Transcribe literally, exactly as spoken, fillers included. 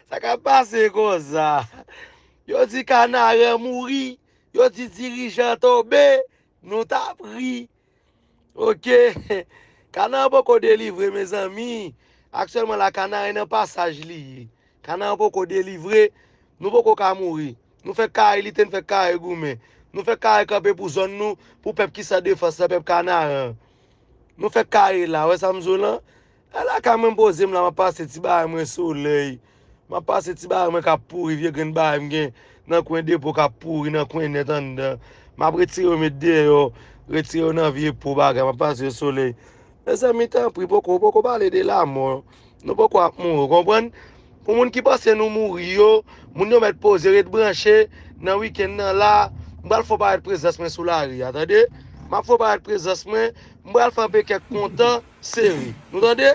Sa k ap pase konsa? Yo di Kanaran mouri, yo di dirijan tonbe, nou t ap ri. Oke. Kanaran poko delivre, mezanmi. Aktyèlman la, Kanaran nan pasaj li ye. Kanaran poko delivre. Nou poko ka mouri. Nou fèk kare lite, nou fèk kare goumen. Nou fèk kare kanpe pou zòn nou, pou pèp ki san defans la, pèp Kanaran. Nou fèk kare la, wè sa m di w lan? E lakay mwen, m poze m la, m ap pase ti bagay mwen solèy. M ap pase ti bagay mwen k ap pouri, vye grenn bagay m gen nan kwen depo k ap pouri, nan kwen nèt anndan. M ap retire yo met deyò, retire yo nan vye po bagay, m ap pase yo solèy. Mezanmi, tanpri, poko, poko pale de lamò. Nou poko ap mouri, w konprann? Pou moun ki panse nou mouri yo, moun yo mèt poze, ret branche nan wikenn nan la. M pral fè w parèt prezans mwen sou lari a, tande? M ap fè w parèt prezans mwen, m pral fè anpe kèk kontan sere. Nou tande?